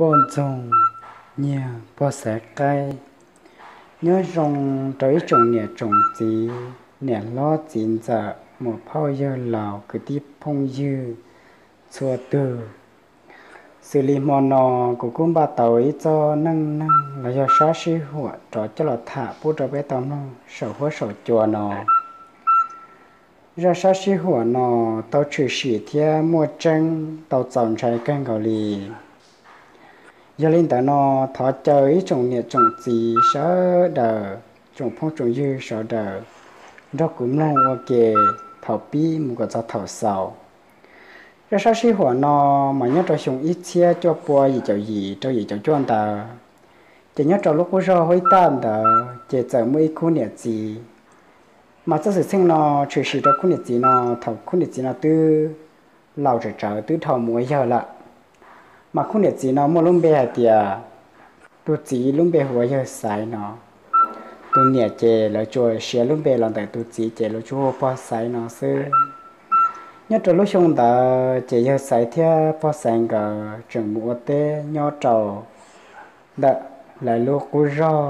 Poj ntxoog nyiag pog xaiv qaib. Nyob zoo rau ib tsoom niam tsoom txiv, niam hlob txiv ntxawm, muam phauj yawg laus, kwv tij phooj ywg txhua tug. Xws li hmo no, kuv kuj npaj tau ib txoj neej neeg los yog sab sib huam rov coj los tham pub rau peb tau mloog saum huab saum cua no. Zaj sab sib huam no tau tshwm sim thiab muaj tseeb tau txaus ntshai kawg nkaus li. Yog li ntawd no, thov caw ib tsoom niam tsoom txiv sawv daws, tsoom phooj tsoom ywg sawv daws, nrog kuv mloog ua ke thaum pib mus kom txog thaum xaus. Zaj sab sib huam no mas nyob rau xyoo ib txhiab cuaj pua yim caum yim rau yim caum cuaj ntawd, ces nyob rau lub qub zog Huib Taj ntawd ces txawm muaj ib khub niam txiv. Mas txoj xwm txheej no tshwm sim rau khub niam txiv no thaum khub niam txiv no twb laus tsawm tsawv twb dhau mus ua yawg lawm. Mas khub niam txiv no muaj lub npe hais tias, tus txiv lub npe hu ua yawg Xaiv no, tus niam ces lawv tsuas siav lub npe los ntawm tus txiv ces lawv tsuas hu ua pog Xaiv no xwb. Nyob rau lub xyoo ntawd ces yawg Xaiv thiab pog Xaiv nkawd tseem mus ua teb nyob rau ntawm lawv lub qub zog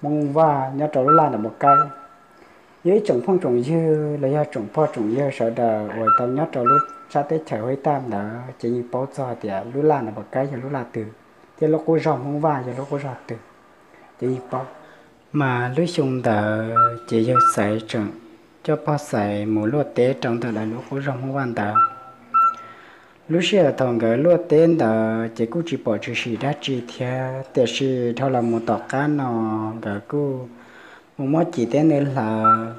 Hmoob Vaj nyob rau lub laj Nab Pov Kaib. Yog ib tsoom phooj tsoom ywg los yog tsoom pog tsoom yawg sawv daws uas tau nyob rau lub sab teb chaws Huib Taj ntawd ces yeej paub txog tias lub laj Nab Pov Kaib yog lub laj twg, thiab lub qub zog Hmoob Vaj yog lub qub zog twg, ces yeej paub. Mas lub xyoo ntawd ces yawg Xaiv tseem coj pog Xaiv mus luaj teb rau ntawm lawv lub qub zog Hmoob Vaj ntawd. Lub sij hawm thaum nkawd luaj teb ntawd ces kuj tsis pom tshwm sim dab tsi thiab, tiam sis dhau los mus tom qab no nkawd kuj mus muab cim teb nws hlawv.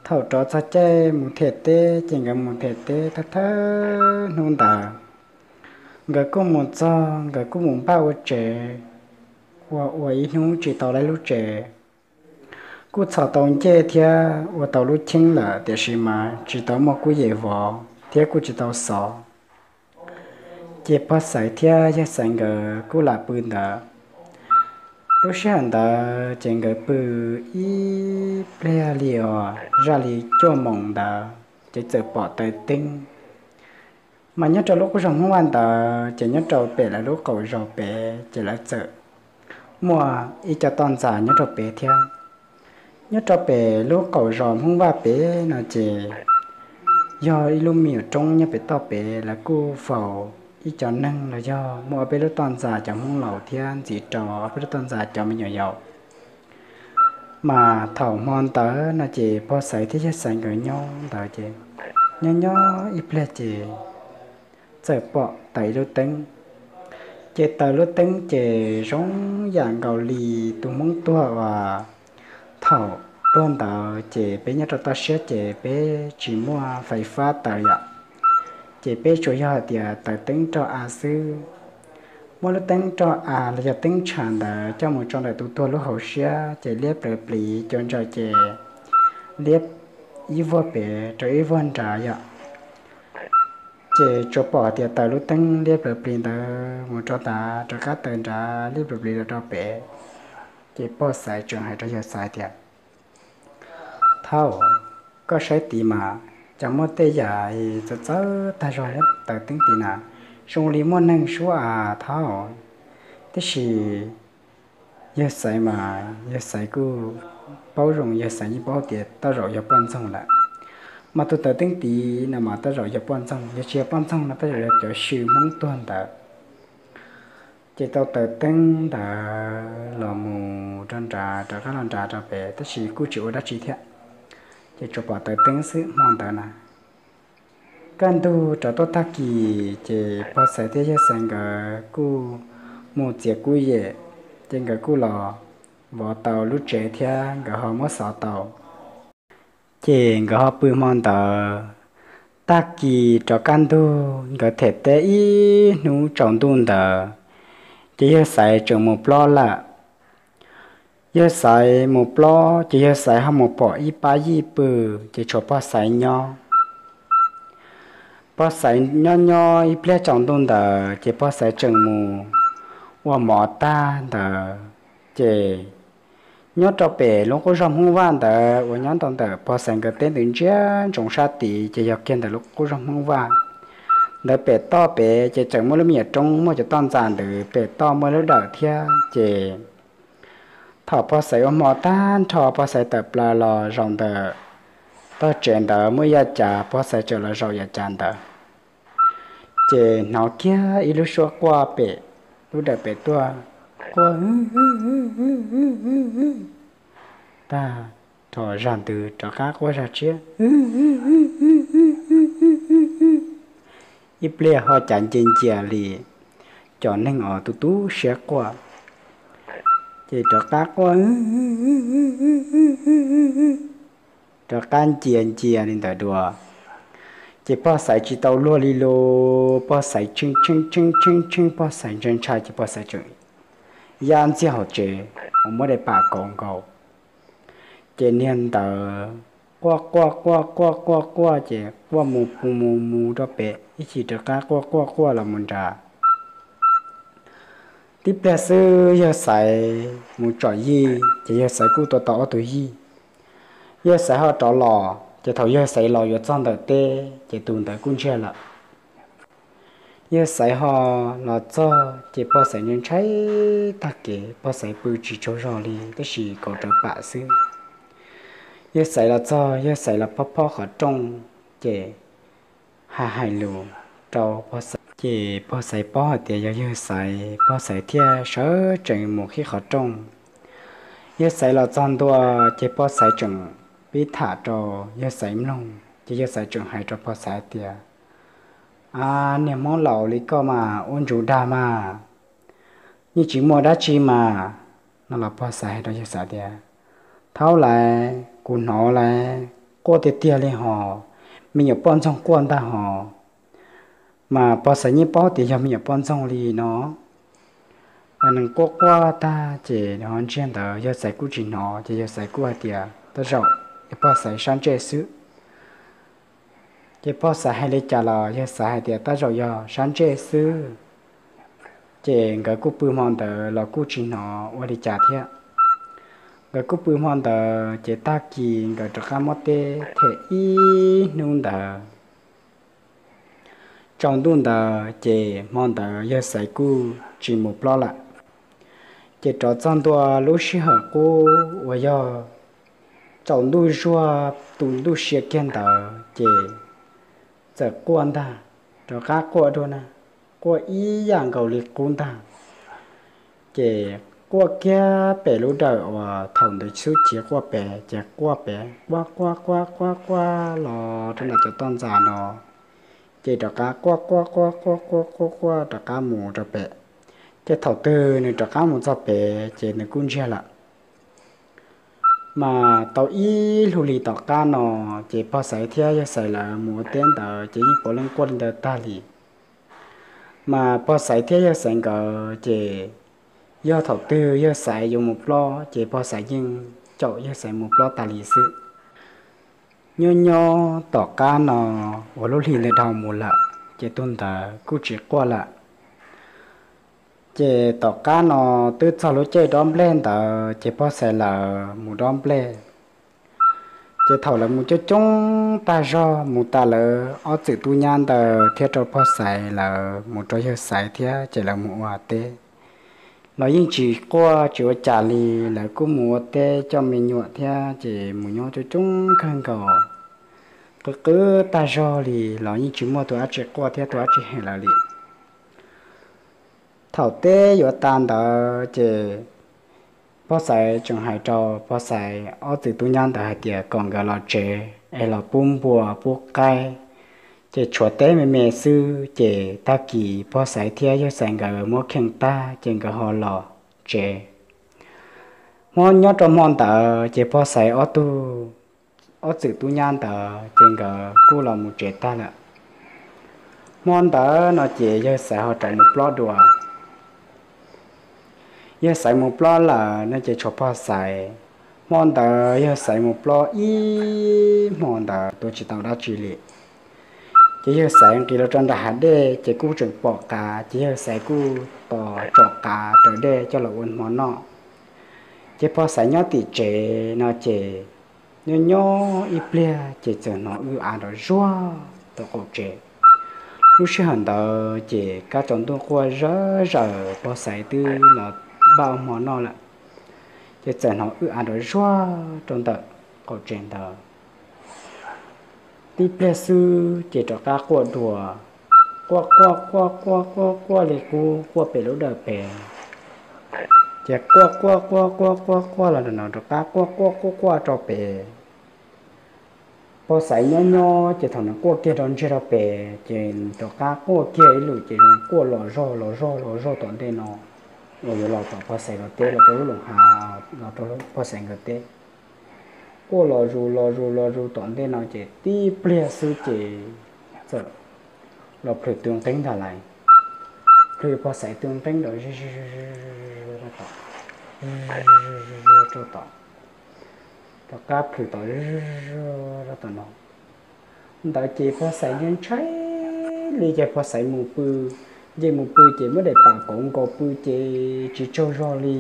Thaum rov txog caij mus them teb ces nkawd mus them teb thawj thawj hnub ntawd, nkawd kuj mus txog, nkawd kuj mus npaj ua tsev, ua ua ib hnub tsis tau lawv lub tsev. Kuj txhos tau ncej thiab ua tau lub cheeb lawm, tiam sis mas tsis tau muaj kub yem vov thiab kuj tsis tau xov. Ces pog Xaiv thiab yawg Xaiv nkawd kuj lam pw ntawd. Lub sij hawm ntawd ces nkawd pw ib pliag li os zaj li cuaj moos ntawd ces txawm pom taws teeb. Mas nyob rau lub qub zog Hmoob Vaj ntawd ces nyob rau pem lawv lub qaum zos pem ces lawv txawm muaj ib co toj ntxas nyob rau pem thiab. Nyob rau pem lub qaum zos Hmoob Vaj pem no ces yog ib lub me nyuam roob nyob pem toj pem, lawv kuj faus ib co neeg los yog muaj ob peb lub toj ntxas cov Hmoob laus thiab ntxiv rau ob peb lub toj ntxas cov me nyuam yaus. Mas thaum hmo ntawd no ces pog Xaiv thiab yawg Xaiv nkawd nyob ntawd ces nyob nyob ib pliag ces txawm pom taws ib lub teeb. Ces taws lub teeb ces zoo yam nkaus li tus Hmoob tuag uas thaum tuag ntawd ces peb nyob rau toj siab ces peb tsis muaj fais fab taws yom, ces peb tsuas yog hais tias taws teeb roj av xwb. Muab lub teeb roj av los yog teeb tshav ntawd coj mus tso ntawm tus tuag lub hauv siab ces liab plaws plis, cua ntsaws ces liab ib vuag pem rau ib vuag nrad yom. Ces tsuas pom tias taws lub teeb liab plaws plis ntawd mus rau nrad, rov qab taws nrad liab plaws plis los rau pem. Ces pog Xaiv tseem hais rau yawg Xaiv tias, Thaub, koj saib tid mas, cas muaj tej yam txawv txawv tag zog nyob taws teeb tid na, zoo li muaj neeg suab a Thaub. Tiam sis yawg Xaiv mas yawg Xaiv kuj paub zoo, yawg Xaiv yeej paub tias tej zaum yog poj ntxoog lawm. Mas tus taws teeb tid no mas tej zaum yog poj ntxoog, yog tsis yog poj ntxoog no tej zaum yog cov xyw Hmoob tuag ntawd. Ces tau taws teeb ntawd los mus rau nrad, rov qab los nrad rau pem, tab sis kuj tsis ua dab tsi thiab. Ces tsuas pom taws teeb xwb hmo ntawd na. Kaj ntug rov tuaj tag kis ces pog Xaiv thiab yawg Xaiv nkawd kuj mus txiav kub yem, ces nkawd kuj los vov tau lub tsev thiab nkawd ho muab xov tau. Ces nkawd ho pw hmo ntawd, tag kis rov kaj ntug nkawd them teb ib hnub tsaus ntuj ntawd, ces yawg Xaiv tseem mus plob lawm. Yawg Xaiv mus plob ces yawg Xaiv ho mus pom ib pab yij pw, ces tshuav pog Xaiv nyob. Pog Xaiv nyob nyob ib pliag tsaus ntuj ntawd ces pog Xaiv tseem mus ua mov tag ntawd, ces nyob rau pem lub qub zog Hmoob Vaj ntawd uas nyob ntawm pog Xaiv nkawd teb ntawd ntsia ntsoov sab tid ces yog kiag ntawm lub qub zog Hmoob Vaj. ntawd pem toj pem ces tseem muaj lub me nyuam roob muaj cov toj ntxas ntawd pem toj muaj lub dawm thiab ces thaum pog Xaiv ua hmo tag nrho pog Xaiv tawm plaws los zaum ntawm tog tsev ntawd muaj yav cav pog Xaiv txawm los zaum yav cav ntawd ces hnov kiag ib lub suab quaj pem lub dawm pem tuaj, quaj tag nrho zag ntws rov qab quaj zag tshiab. Ib pliag ho cav nce ncia li cov neeg uas tu tu siab quaj, ces rov qab quaj rov qab ncia ncia li ntawd dua. Ces pog Xaiv tsis tau luag li lus, pog Xaiv tsheej tsheej tsheej tsheej tsheej, pog Xaiv ntshai ntshai ces pog Xaiv tseem ya ntxiag hauv tsev uas muab daim pam kauv nkaus. Ces niag ntawd quaj quaj quaj quaj quaj quaj ces quaj mus mus mus rau pem ib chim rov qab quaj quaj quaj los mus nrad. Tib pliag xwb yawg Xaiv mus tsom yij ces yawg Xaiv kuj tua tau ob tug yij. Yawg Xaiv ho rov los ces thaum yawg Xaiv los yuav txog ntawm teb ces tus ntawd kuj ntsiag lawm. Yawg Xaiv ho los txog ces pog Xaiv ntshai ntshai tag kev, pog Xaiv pw tsis tsaug zog li tab sis kauv rawv pam xwb. Yawg Xaiv los txog, yawg Xaiv los phob phob qhov rooj ces hais hais lus rau pog Xaiv ces pog Xaiv paub hais tias yog yawg Xaiv, pog Xaiv thiaj sawv tsees mus qhib qhov rooj. Yawg Xaiv los txog ntua ces pog Xaiv tseem pib tham rau yawg Xaiv mloog ces yawg Xaiv tseem hais rau pog Xaiv tias, A, niag Hmoob laus li koj mas ua ntsuj dag mas, yeej tsis muaj dab tsi mas. No los pog Xaiv hais rau yawg Xaiv tias, Thaub lawv, kuv hnov lawv quaj tiag tiag li hos, me nyuam poj ntxoog quaj ntag hos. Mas pog Xaiv yeej paub tias yog me nyuam poj ntxoog li no. Mas nws quaj quaj tag ces nws ho ntsiag ntawd yawg Xaiv kuj tsis hnov ces yawg Xaiv kuj hais tias tej zaum yog pog Xaiv sab ntsej xwb. Ces pog Xaiv hais li cas los yawg Xaiv hais tias tej zaum yog sab ntsej xwb. Ces nkawd kuj pw hmo ntawd los kuj tsis hnov ua li cas thiab. Nkawd kuj pw hmo ntawd ces tag kis nkawd rov qab muab teb them ib hnub ntawd. Tsaus ntuj ntawd ces hmo ntawd yawg Xaiv kuj tsis mus plob lawm. Ces rov txog ntua lub sij hawm qub uas yog tsaus ntuj zuag tus ntuj sia kiag ntawd ces txawm quaj ntag, rov qab quaj dua na, quaj ib yam nkaus li qub ntag. Ces quaj kiag pem lub dawm uas thaum ntawd xub chiv quaj pem ces quaj pem quaj quaj quaj quaj quaj los rau ntawm cov toj ntxas no, ces rov qab quaj quaj quaj quaj quaj quaj quaj rov qab mus rau pem. Ces thaum twg nws rov qab mus txog pem ces nws kuj ntsiag lawm. Mas tau ib hlis tom qab no ces pog Xaiv thiab yawg Xaiv lawv mus ua teb ntawd ces yeej puav leej quaj li ntawd tag li. Mas pog Xaiv thiab yawg Xaiv nkawd ces yog thaum twg yawg Xaiv yuav mus plob ces pog Xaiv yeej caum yawg Xaiv mus plob tas li xwb. Nyob nyob tom qab no uas lub hli ntawd dhau mus lawm ces tus ntawd kuj tsis quaj lawm. Ces tom qab no twb txog lub caij dob nplej ntawd ces pog Xaiv lawv mus dob nplej. Ces thaum lawv mus coob coob tag zog mus tas lawv ob txwm tub nyab ntawd thiab rau pog Xaiv lawv mus rau yawg Xaiv thiab ces lawv mus ua teb los yeej tsis quaj tsis ua cas li. Lawv kuj mus ua teb coj me nyuam thiab ces mus nyob coob coob kawg nkaus, qw qw tag zog li los yeej tsis muaj tus dab tsi quaj thiab tus dab tsi hem lawv li. Thaum teb yuav tas ntawd ces pog Xaiv tseem hais rau pog Xaiv ob txwm tub nyab ntawd hais tias kom nkawd los tsev es los pub npua pub qaib, ces tshuav teb me me xwb ces tag kis pog Xaiv thiab yawg Xaiv nkawd muab kheej tag ces nkawd ho los tsev. Hmo nyob rau hmo ntawd ces pog Xaiv ob tug, ob txwm tub nyab ntawd ces nkawd kuj los mus tsev tag lawm. Hmo ntawd no ces yawg Xaiv ho rov mus plob dua. Yawg Xaiv mus plob lawm no ces tshuav pog Xaiv. Hmo ntawd yawg Xaiv mus plob ib hmo ntawd tua tsis tau dab tsi li. Ces yawg Xaiv nqis los rau nram hav dej ces kuj tseem pom qav ces yawg Xaiv kuj tos tsom qav raws dej coj los ua hmo noj. Ces pog Xaiv nyob tim tsev no ces nyob nyob ib pliag ces txawm hnov wb av nrov zuag rau qaum tsev. Lub sij hawm ntawd ces kab tsaus ntuj quaj zawv zawm, pog Xaiv twb los npaj ua hmo noj lawm, ces txawm hnov wb av nrov zuag rau ntawm qaum tsev ntawd. Tib pliag xwb ces rov qab quaj dua, quaj quaj quaj quaj quaj quaj li qub quaj pem lub dawm pem, ces quaj quaj quaj quaj quaj quaj los no rov qab quaj quaj quaj quaj rau pem. Pog Xaiv nyob nyob ces thaum nws quaj kiag rau ntsiag rau pem ces rov qab quaj kiag ib lwm ces quaj los zog los zog los zog tom ntej no, uas yuav los tom pog Xaiv nkawd teb, los rau lub loos hav, los rau pog Xaiv nkawd teb. Quaj los zus los zus los zus tom ntej no ces tib pliag xwb ces txawm los plhws tw nqeeb ntag lais. Plhws pog Xaiv tw nqeeb nrov rau tom, rau tom, rov qab plhws tom, rau tom no. Ntawd ces pog Xaiv ntshai ntshai li ces pog Xaiv mus pw, nce mus pw ces muab daim pam kauv nkaus pw ces tsis tsaug zog li.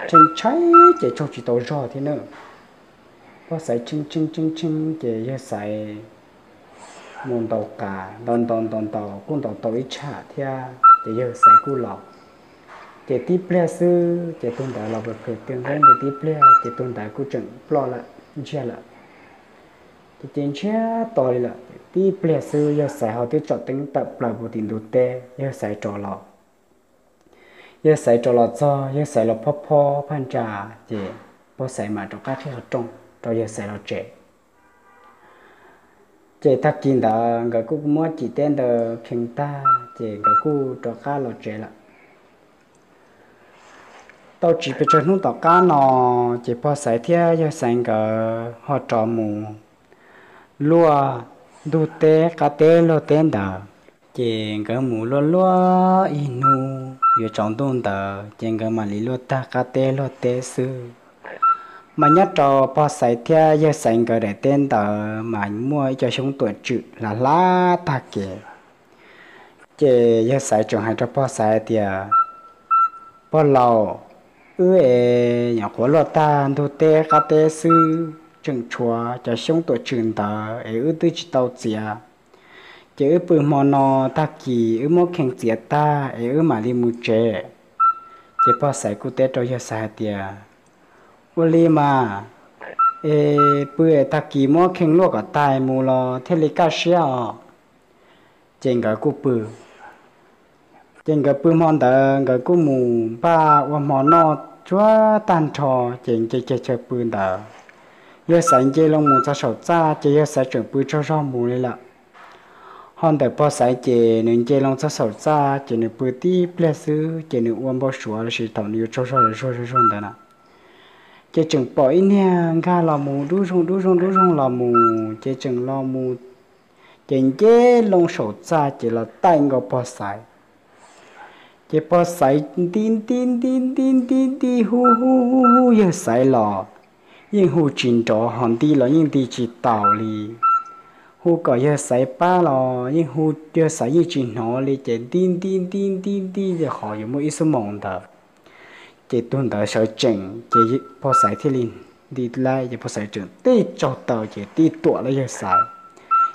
Ntshai ntshai ces tsaug tsis tau zog thiab na. Pog Xaiv tshee tshee tshee tshee ces yawg Xaiv mus ntaus qav, ntaus ntaus ntaus ntaus kuj ntaus tau ib tsham thiab ces yawg Xaiv kuj los. Ces tib pliag xwb ces tus ntawd los plhws tw nqeeb ntawd tib pliag ces tus ntawd kuj tseem ploj lawm, ntsiag lawm. Ces ces ntsiag to li lawm, tib pliag xwb yawg Xaiv ho twb tsom teeb tawm plaws puag tim ntug teb, yawg Xaiv rov los. Yawg Xaiv rov los txog, yawg Xaiv los phob phob phaj ntsa, ces pog Xaiv mam rov qab qhib qhov rooj rau yawg Xaiv los tsev. Ces tag kis ntawd nkawd kuj muab cim teb ntawd khee tag ces nkawd kuj rov qab los tsev lawm. Tau tsis pes tsawg hnub tom qab no, ces pog Xaiv thiab yawg Xaiv nkawd ho rov mus luaj ntug teb qab teb luag teb ntawd. Ces nkawd mus luaj luaj ib hnub yuav tsaus ntuj ntawd ces nkawd mam li luaj tag qab teb luag teb xwb. Mas nyob rau pog Xaiv thiab yawg Xaiv nkawd daim teb ntawd mas muaj ib co xyoob tuam tswm hlav hlav tag kev. Ces yawg Xaiv tseem hais rau pog Xaiv tias, pog laus, wb es nyuam qhuav luaj tag ntug teb qab teb xwb, tseem tshuav cov xyoob tuam tswm ntawd es wb twb tsis tau txiav. Ces wb pw hmo no, tag kis wb muab khee txiav tag es wb mam li mus tsev. Ces pog Xaiv kuj teb rau yawg Xaiv hais tias, ua li mas, es pw es tag kis muab khee luaj kom tag mus los thiaj li kaj siab os. Ces nkawd kuj pw. Ces nkawd pw hmo ntawd nkawd kuj mus npaj ua hmo noj tsuag tag nrho, ces nce kiag chaw pw ntawd, yawg Xaiv nce loo mus txog saum txaj ces yawg Xaiv tseem pw tsaug zog mus li lawm. Ho ntawm pog Xaiv ces nws nce loo txog saum txaj ces nws pw tib pliag xwb ces nws ua npau suav los sis thaum nws yuav tsaug zog los zuag zuag zuag ntawd na, ces tseem pom ib niag nkag los mus dub zoog dub zoog dub zoog los mus ces tseem los mus, ces nce loo saum txaj ces los taij nkaus pog Xaiv. Ces pog Xaiv nti nti nti nti nti nti hu hu hu hu yawg Xaiv los yeej hu tsis nrov, ho nti los yeej nti tsis taus li. Hu kom yawg Xaiv pab los yeej hu, yawg Xaiv yeej tsis hnov li, ces nti nti nti nti nti li qhov yuav muaj ib xuab moos ntawd. Ces tus ntawd sawv tsees ces pog Xaiv thiaj li nti laib, ces pog Xaiv tseem tib tsaug taw ces tib tuam lawm yawg Xaiv.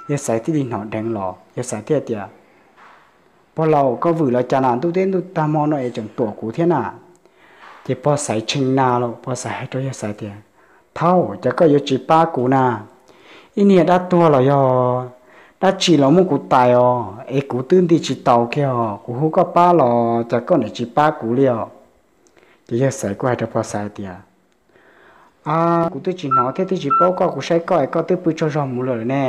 Yawg Xaiv thiaj li hnov dheev los, yawg Xaiv thiaj tias, pog laus, koj vwm los cas na, ntuj teb ntuj tag hmo no es tseem tuam kuv thiab na? Ces pog Xaiv tshee na los pog Xaiv hais rau yawg Xaiv tias, thaub, cas koj yuav tsis pab kuv na? Ib niag dab tuag los yog dab tsi los muab kuv tais os, es kuv twb nti tsis taus kiag os, kuv hu koj pab los cas koj niam tsis pab kuv li os? Ces yawg Xaiv kuj hais rau pog Xaiv tias, a, kuv twb tsis hnov thiab twb tsis paub koj, kuv saib koj es koj twb pw tsaug zog mus lawm ne.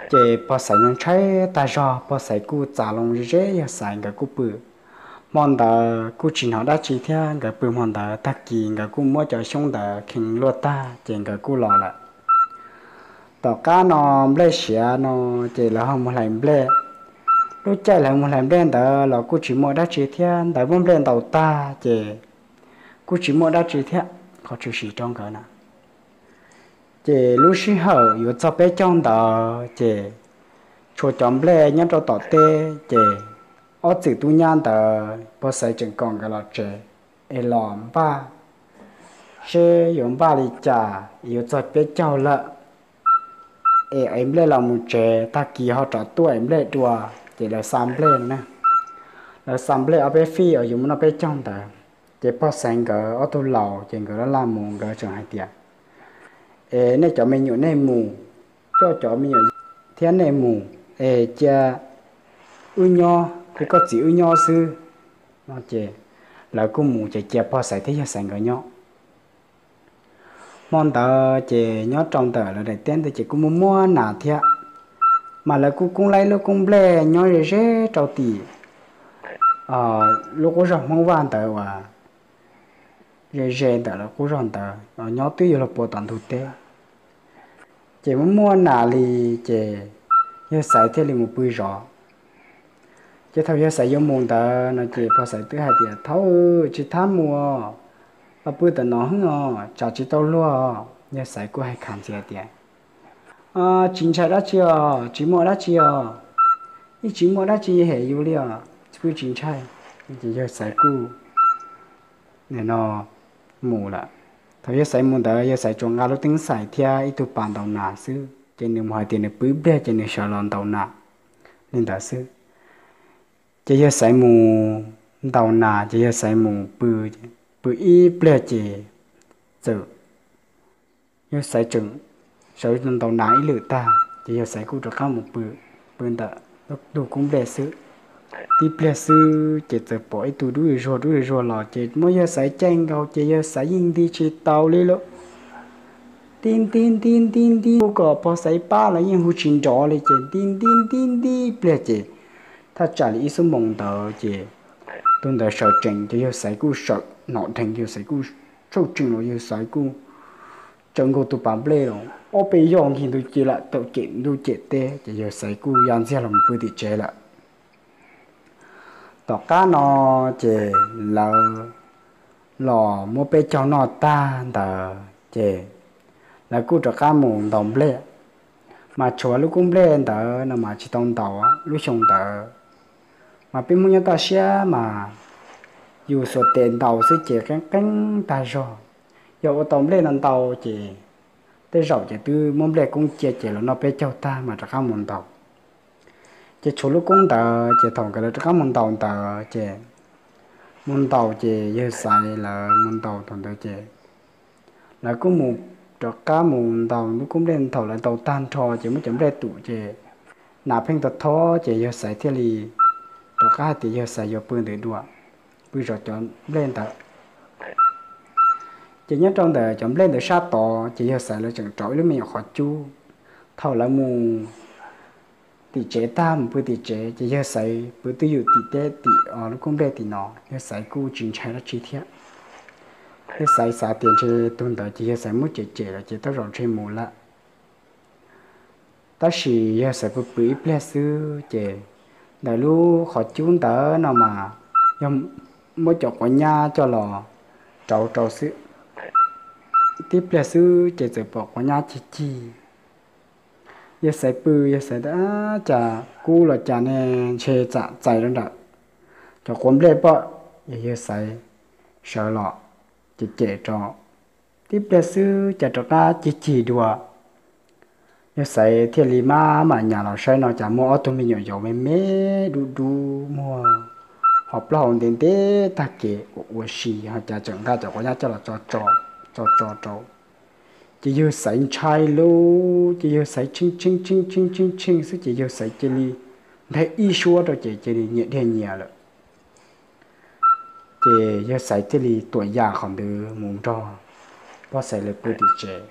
Ces pog Xaiv ntshai tag zog, pog Xaiv kuj txav loo ze ze yawg Xaiv nkawd kuj pw. Hmo ntawd kuj tsis hnov dab tsi thiab, nkawd pw hmo ntawd, tag kis nkawd kuj muab cov xyoob ntawd khee luaj tag ces nkawd kuj los lawm. Tom qab no nplej siav no ces lawv ho mus hlais nplej. Lub caij lawv mus hlais nplej ntawd los kuj tsis muaj dab tsi thiab, ntawd muab nplej ntaus tag ces kuj tsis muaj dab tsi thiab, qhov tshwm sim rau nkawd na. Ces lub sij hawm yuav txog peb caug ntawd ces tshuav cov nplej nyob rau tom teb, ces ob txwm tub nyab ntawd pog Xaiv tseem kom nkawd los tsev es los npaj seb yuav npaj li cas yuav txog peb caug lawm. es ev nplej los mus tsev, tag kis ho rov tuaj ev nplej dua. Ces lawv xa nplej no na, lawv xa nplej ob peb fij uas yus muaj noj peb caug ntawd. Ces pog Xaiv nkawd ob tug laus ces nkawd laj laj mus, nkawd tseem hais tias, Es nej cov me nyuam nej mus, coj cov me nyuam thiab nej mus, es cia wb nyob, es koj txiv wb nyob xwb. No ces lawv kuj mus ces cia pog Xaiv thiab yawg Xaiv nkawd nyob. Hmo ntawd ces nyob rau ntawm lawv daim teb ntawd ces kuj muaj muaj nas thiab, mas lawv kuj koob laib lub koob nplej nyob ze ze rau tim lub qub zog Hmoob Vaj ntawd uas ze ze ntawm lawv qub zog ntawd, nyob twb yuav luag puag tom ntug teb. Ces muaj muaj nas li, ces yawg Xaiv thiaj li mus pw zov. Ces thaum yawg Xaiv yuav mus ntawd no ces pog Xaiv twb hais tias, Thaub, tsis txhob mus os, los pw tom no hwb os, tsam tsis tau luag. Yawg Xaiv kuj hais khav ntxiv tias, Tsis ntshai dab tsi os, tsis muaj dab tsi os, yeej tsis muaj dab tsi hem yus li os, pw tsis ntshai. Ces yawg Xaiv kuj no mus lawm. Thaum yawg Xaiv mus ntawd yawg Xaiv tsuas nqa lub teeb xais thiab ib tug pas ntaus nas xwb, ces nws mus hais tias nws pw ib pliag ces nws sawv los ntaus nas li ntawd xwb. Ces yawg Xaiv mus ntaus nas, ces yawg Xaiv mus pw, pw ib pliag ces txawm yawg Xaiv tseem sawv ntaus nas ib lwm tag ces yawg Xaiv kuj rov qab mus pw, pw ntawm ntug koob nplej xwb. Tib pliag xwb ces txawm pom ib tug dub zuag dub zuag los ces muab yawg Xaiv caij nkaus ces yawg Xaiv yeej nti tsis tau li lawm. Nti nti nti nti nti hu kom pog Xaiv pab los yeej hu tsis nrov li ces nti nti nti nti ib pliag ces thaj tsam li ib xuab moos ntawd ces tus ntawd sawv tsees ces yawg Xaiv kuj sawv hnov dheev, yawg Xaiv kuj sawv tsees los yawg Xaiv kuj tsawv nkaus tus pas nplej los ob peb yog nkig ntu ces lam tawm cem ntuj cem teb ces yawg Xaiv kuj ya ntxiag los pw tim tsev lawm. Tom qab no ces lawv los muab peb caug noj tag ntawd ces lawv kuj rov qab mus ntaus nplej, mas tshuav lub koob nplej ntawd no mas tsis tau ntaus lub xyoo ntawd. Mas peb Hmoob nyob toj siab mas yus xuas tes ntaus xwb ces qeeb qeeb tag zog. Yog ua tau nplej no ntau ces tej zaum ces twb muab nplej koob cia ces los noj peb caug tag mas rov qab mus ntaus. Ces tshuav lub koob ntawd ces thaum nkawd lawv rov qab mus ntaus ntawd ces mus ntaus ces yawg Xaiv lawv mus ntaus thaum ntawd ces lawv kuj mus rov qab mus ntaus lub koob nplej. Thaum lawv ntaus tag nrho ces muab cov nplej tum ces nas pheej tau thob ces yawg Xaiv thiaj li rov qab hais tias yawg Xaiv yuav pw ntawd dua, pw zov cov nplej ntawd. Ces nyob rau ntawm cov nplej ntawd sab tod ces yawg Xaiv lawv tseem rauv ib lub me nyuam qhov cub. Thaum lawv mus tim tsev tag mus pw tim tsev ces yawg Xaiv pw twj ywm tim teb tim lub koob nplej tim no, yawg Xaiv kuj tsis ntshai dab tsi thiab. Yawg Xaiv xav tias ntshe tus ntawd ces yawg Xaiv muab cem cem lawm ces tej zaum ntshe mus lawm. Tab sis yawg Xaiv pw pw ib pliag xwb ces ntawm lub qhov cub ntawd no mas yog muab cov quav nyab coj los rauv rau xwb. Tib pliag xwb ces txawm pom quav nyab cig cig. Yawg Xaiv pw, yawg Xaiv tias, Cas kub los cas ne, ntshe txam txais rau nram cov quav nplej pob. Yawg Xaiv sawv los ces cem rau, tib pliag xwb cas rov qab cig cig dua. Yawg Xaiv thiaj li maj mam nyas los saib no cas muaj ob tug me nyuam yaus me me dub dub muag ho plaub hau ntev ntev tag kev ua ua si ho cas tseem nqa cov quav nyab coj los tso tso tso tso rau. Ces yawg Xaiv ntshai lauj, ces yawg Xaiv tshee tshee tshee tshee tshee tshee xwb ces yawg Xaiv cia li nthe ib suab rau ces cia li nyias dhia nyias lawm. Ces yawg Xaiv thiaj li tuam yam qhov ntawd mus nrog pog Xaiv lawv pw tim tsev.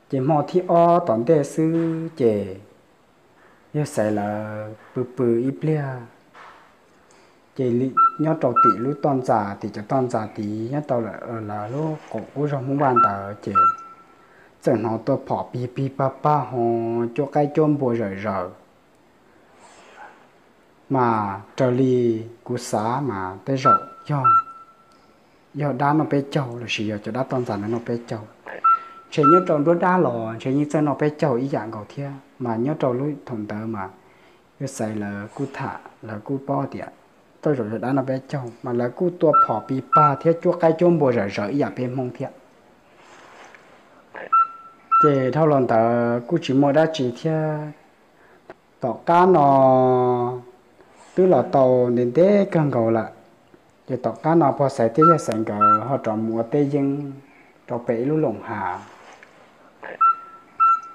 Ces hmo thib ob tom ntej xwb ces yawg Xaiv lawv pw pw ib pliag ces nyob rau tim lub toj ntxas, tim cov toj ntxas tid nyob rau lawv lub qaum qub zog Hmoob Vaj ntawd ces txawm hnov tuaj phom pig pig pag pag ho cuab qaib cuab npua zawm zaws. Mas raws li kuv xav mas tej zaum yog, yog dab noj peb caug lossis yog cov dab toj ntxas ntawd noj peb caug. Ntshe nyob rau nruab dab los ntshe yeej txawj noj peb caug ib yam nkaus thiab, mas nyob rau lub thaum ntawd mas yawg Xaiv lawv kuj tham lawv kuj paub tias tej zaum yog dab noj peb caug mas lawv kuj tuaj phom pig pag thiab cuab qaib cuab npua zawm zaws ib yam peb Hmoob thiab. Ces dhau los ntawd kuj tsis muaj dab tsi thiab. Tom qab no twb los tau ntev ntev kawg nkaus lawm, ces tom qab no pog Xaiv thiab yawg Xaiv nkawd ho rov mus ua teb yeeb rau pem ib lub loos hav.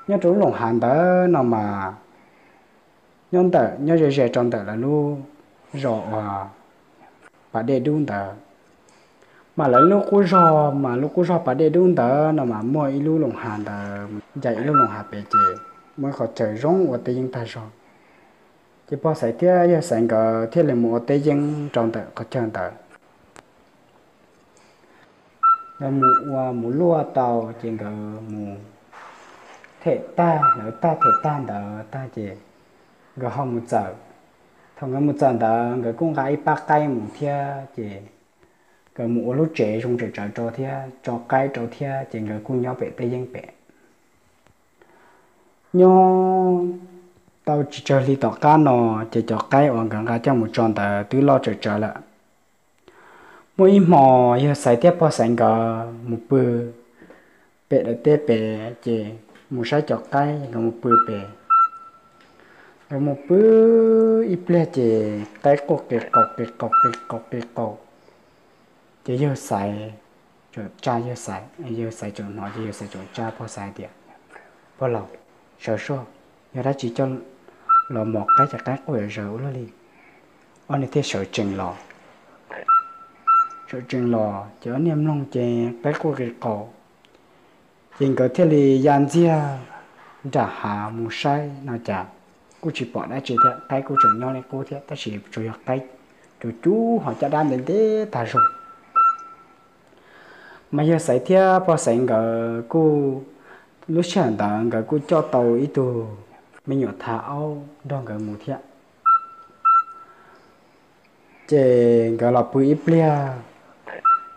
Nyob rau lub loos hav ntawd no mas nyob ntawm, nyob ze ze rau ntawm lawv lub zos uas pas dej dub ntawd. Mas lawv lub qub zos, mas lub qub zos pas dej dub ntawd no mas muaj ib lub loos hav ntawd, ncaim ib lub loos hav pem ces muaj ib qhov chaw zoo ua teb yeeb tag zog. Ces pog Xaiv thiab yawg Xaiv nkawd thiaj li mus ua teb yeeb rau ntawm qhov chaw ntawd. Nkawd mus ua mus luaj tau ces nkawd mus them tag, lawv tag them tag ntawd tag ces nkawd ho mus txawm. Thaum nkawd mus txawm ntawd nkawd kuj nqa ib pab qaib mus thiab ces nkawd mus ua lub tsev zoo tsawm tsawv rau thiab tso qaib rau thiab ces nkawd kuj nyob pem teb yeeb pem. Nyob tau tsis tsawg hli tom qab no ces cov qaib uas nkawd nqa coj mus tso ntawd twb loj tsawm tsawv lawm. Muaj ib hmo yawg Xaiv thiab pog Xaiv nkawd mus pw pem daim teb pem ces mus saib cov qaib, nkawd mus pw pem. Nkawd mus pw ib pliag ces qaib quaj qi qaus qi qaus qi qaus qi qaus. Ces yawg Xaiv tsa, yawg Xaiv, yawg Xaiv tseem hnov ces yawg Xaiv tseem tsa pog Xaiv tias, Pog laus, sawv soj, yog dab tsi coj los mos qaib ces qaib quaj zom zaws ua luaj li. Ob niag thiaj sawv tsees los. Sawv tsees los ces ob niag mloog ces qaib quaj qi qaus. Ces nkawd thiaj li ya ntxiag nram hav mus saib no cas kuj tsis pom dab tsi thiab, qaib kuj tseem nyob li qub thiab tab sis tsuas yog qaib cus cub ho caj dab ntev ntev tag zog. Mas yawg Xaiv thiab pog Xaiv nkawd kuj, lub sij hawm ntawd nkawd kuj coj tau ib tug me nyuam thav aub nrog nkawd mus thiab. Ces nkawd los pw ib pliag,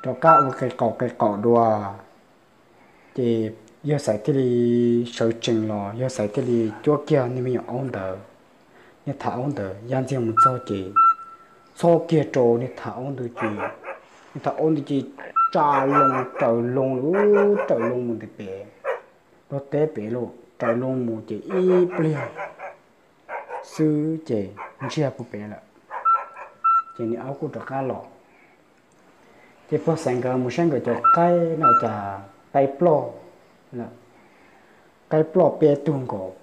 rov qab ua qi qaum qi qaum dua, ces yawg Xaiv thiaj li sawv tsees los, yawg Xaiv thiaj li cuab kiag niag me nyuam aub ntawd, niag thav aub ntawd ya ntxiag mus txog ces txhob kiag rau niag thav aub ntawd ces, niag thav aub ntawd ces tsa loo raws loo lub raws loo mus ntawm pem, lub teb pem lawm, raws loo mus ces ib pliag xwb ces ntsiag pem lawm. Ces niag aub kuj rov qab los. Ces pog Xaiv nkawd mus saib nkawd cov qaib no cas qaib ploj, qaib ploj peb tug nkaus.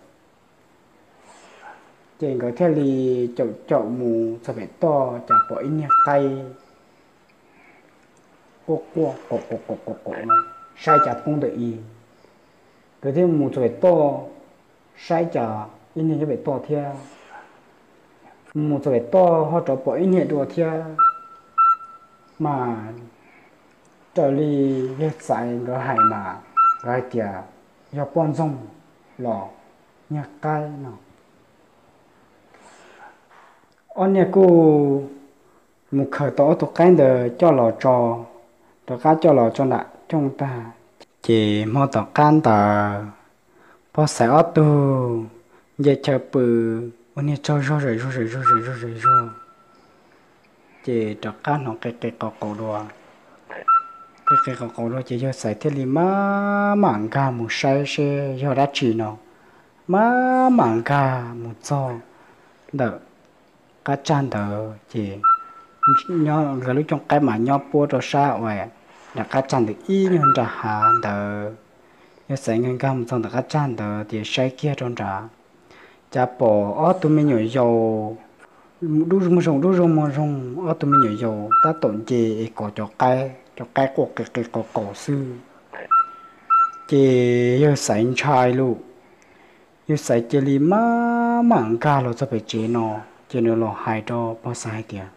Ces nkawd thiaj li caum caum mus txog pem toj cas pom ib niag qaib quaj quaj qaum qaum qaum qaum no, saib cas poob ntawm i. Nkawd thiaj mus txog pem toj, saib cas ib niag nyob pem toj thiab. Mus txog pem toj ho rov pom ib niag dua thiab. Mas raws li yawg Xaiv nkawd hais mas nkawd hais tias yog poj ntxoog los niag qaib no. Ob niag kuj mus khaws tau ob tug qaib ntawd coj los tso, rov qab coj los tso nram cooj tag. Ces hmo tom qab ntawd pog Xaiv ob tug nce chaw pw ua niag tsaug zog zom zuag zom zuag zom zuag zom zuag, ces rov qab hnov qi qi qaus qaus dua. Qi qi qaus qaus dua ces yawg Xaiv thiaj li maj mam nkag mus saib seb yog dab tsi no. Maj mam nkag mus txog ntawm qab tsag ntawd ces nkawd lub cooj qaib mas nyob puab rau sab uas nram qab tsag ntawd ib nyuag nram hav ntawd. Yawg Xaiv nkag nkag mus txog ntawm qab tsag ntawd ces saib kiag rau nrad, cas pom ob tug me nyuam yaus dub muag zoo dub zoo muag zoo, ob tug me nyuam yaus tab tom nce es kov cov qaib, cov qaib quaj qi qi qaus qaus xwb. Ces yawg Xaiv ntshai lawm, yawg Xaiv cia li maj mam nkag los txog pem tsev no, ces nws los hais rau pog Xaiv hais tias,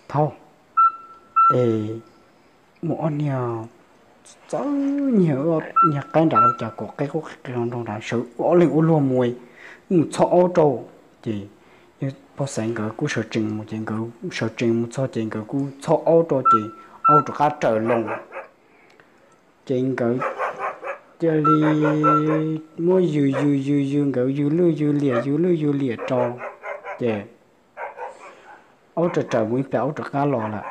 Thaub, es muaj ob niag txawv niag, niag qaib nram los cas kov qaib quaj qi qi nroo nrad sawv ob leeg ua luag mus, mus txhob aub rau. Ces pog Xaiv nkawd kuj sawv tsees mus ces nkawd sawv tsees mus txog ces nkawd kuj txhob aub rau ces aub rov qab raws loo. Ces nkawd cia li muab yws yws yws yws, nkawd yws lwj yws liam yws lwj yws liam rau, ces aub raws raws mus ib pliag aub rov qab los lawm.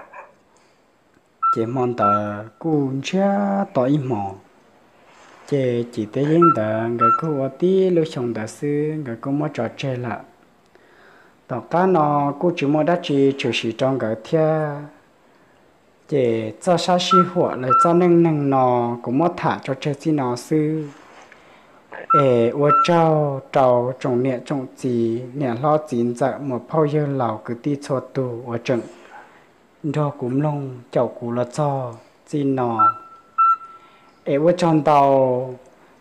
Ces hmo ntawd kuj ntsiag to ib hmos. Ces Cim thiab Yeeb ntawd nkawd kuj ua tib lub xyoo ntawd xwb nkawd kuj muab tso tseg lawm. Tom qab no kuj tsis muaj dab tsi tshwm sim rau nkawd thiab. Ces txoj sab sij huam los txoj neej neeg no kuv muab tham tso tseg txij no xwb. Es ua tsaug rau tsoom niam tsoom txiv, niam hlob txiv ntxawm, muam phauj yawg laus, kwv tij txhua tus uas tseem nrog kuv mloog caum kuv los txog txij no. Es ua tsaug ntau.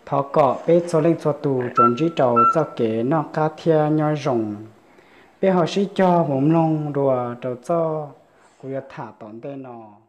Thov kom peb txhua leej txhua tus tsuas ntsib rau txoj kev noj qab thiab nyob zoo. Peb ho sib cog mus mloog dua rau txoj kuv yuav tham tom ntej no.